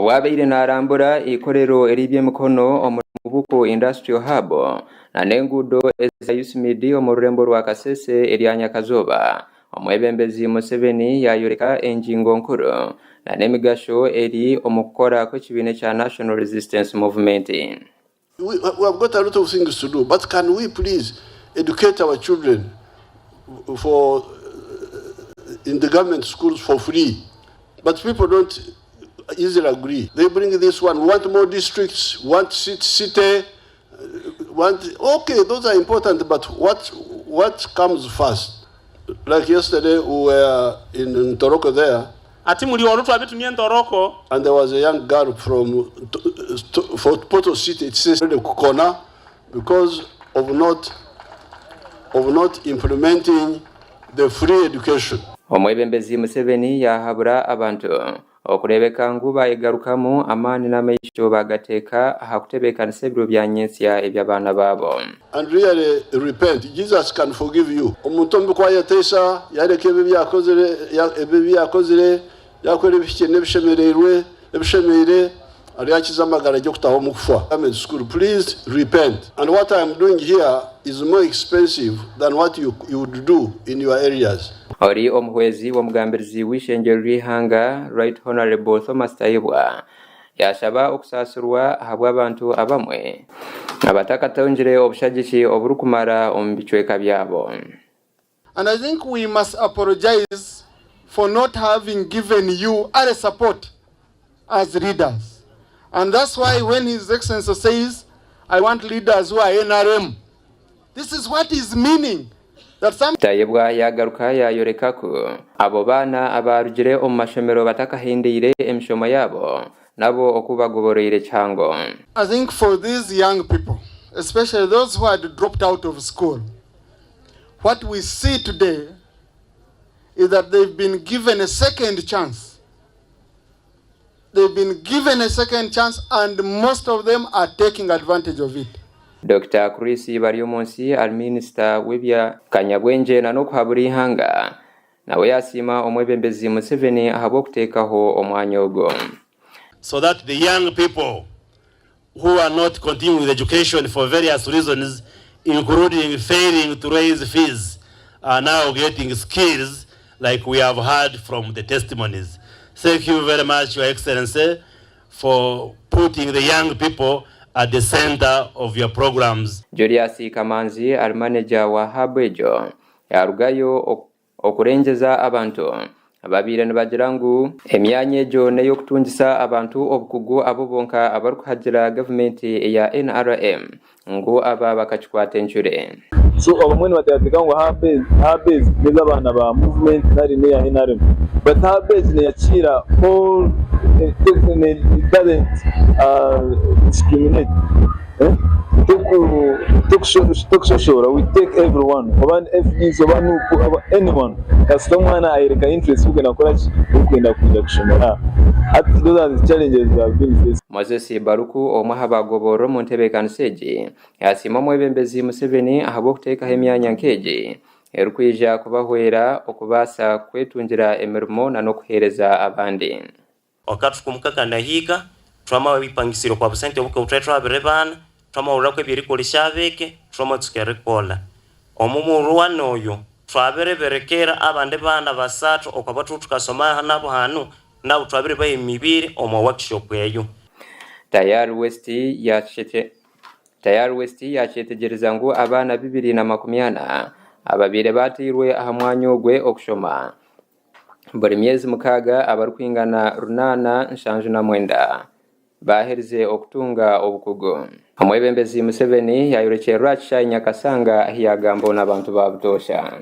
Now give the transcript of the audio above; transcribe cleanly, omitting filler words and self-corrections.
Obu abaire naarambura eikorero ery'eby'emikono omuri Mubuku Industrial Hub n'enguudo eza USMID omu rurembo rwa Kasese erya nyakazooba, Omwebembezi Museveni yaayoreka engingo nkuru n'emigasho eri omu kukora kw'ekibiina ekya National Resistance Movement. We have got a lot of things to do but can we please educate our children for in the government schools for free but people don't easily agree they bring this one we want more districts want city, city want okay those are important but what what comes first like yesterday we were in Ntoroko there Ati muri oru twabitumya entoroko. And there was a young girl from Fort Portal City, it says kukona because of not of not implementing the free education. Omwebembezi Museveni yaahabura abantu okureebeka ngu baayegarukamu amaani n'amaisho baagateeka aha kutebeekanisa ebiro bya nyentsya eby'abaana baabo. And really repent, Jesus can forgive you. Omuntu omubi ku ayeteisa, yareka ebibi ebi ebi yakozire, yakora ebihikire n'ebishemereirwe, ebishemeire, aryakiza amagara ge okutaha omu kufa. Government school, please repent. And what I am doing here is more expensive than what you, you would do in your areas. Ori omuhwezi w'omugambirizi w'eishengyero ry'eihanga, Right Honourable Thomas Tayebwa, Yaashaba okusaasirwa ahabw'abantu abamwe abatakatungire obushagiki oburikumara omu bicweka byabo. And I think we must apologise for not having given you early support as leaders. And that's why when His Excellency says, I want leaders who are NRM, this is what he's meaning. That some Tayebwa yaagaruka yaayoreka ku abo baana abaarugire omu mashomero batakahendeire emishomo yaabo nabo oku bagoboroire kihango. I think for these young people, especially those who had dropped out of school, what we see today is that they've been given a second chance. They've been given a second chance and most of them are taking advantage of it. Dokita Chris Baryomunsi ari minisita w'ebya kanyabwengye na n'okuhabura eihanga nawe yasiima omwebembezi Museveni ahabw'okuteekaho omwanya ogu. So that the young people who are not continuing with education for various reasons including failing to raise fees are now getting skills like we have heard from the testimonies. Thank you very much, Your Excellency, for putting the young people at the center of your programs. Julius Kamanzi ari manegya wa hub egyo yarugayo Okurengyeza abantu ababaire nibagira ngu emyanya egyo n'ey'okutungisa abantu obukugu abo bonka abarikuhagira gavumenti eya NRM ngu aba bakakikwata encure. So abamwe nibateekateeka ngu hub ezi n'ez'abaana ba movement nari n'eya NRM but hub egi neyakiira all it doesn't discriminate. Tekushoshoora we take everyone oba ni FDC oba nup oba anyone kasita omwana ayereka interest yokwenda kukoraki yokwenda kwija kushomera aha hati those are the challenges we have been facing. Moses Baruku omwe aha baagoboorora omu ntebeekanisa egi yasiima omwebembezi Museveni ahabw'okuteekaho emyanya nk'egi erikwija kubahwera okubaasa kwetungira emirimo n'okuheereza abandi. Akathuku mukakanahiika, twamagha ebipangisiryo kwa busente obuke obutwali twabiribana, twamahuliraku ebyerikolesya abeke, twamatsuka erikolha. Omu muruwani oyu, twabiribirikira abandi bana basathu okwa abathuku thukasoma nabo hanu, nabo twabiribaha emibiri omwa workshop eyo. Tayari West Tayari West yakyetegyereza ngu abaana 240 ababaire baateirwe aha mwanya ogwe okushoma Buri myezi mukaaga abarikwingana 879 baaherize okutunga obukugu. Omwebembezi Museveni yaayorekyerera aha kishaayi Nyakasanga ahi yaagambaho n'abantu ba butoosha.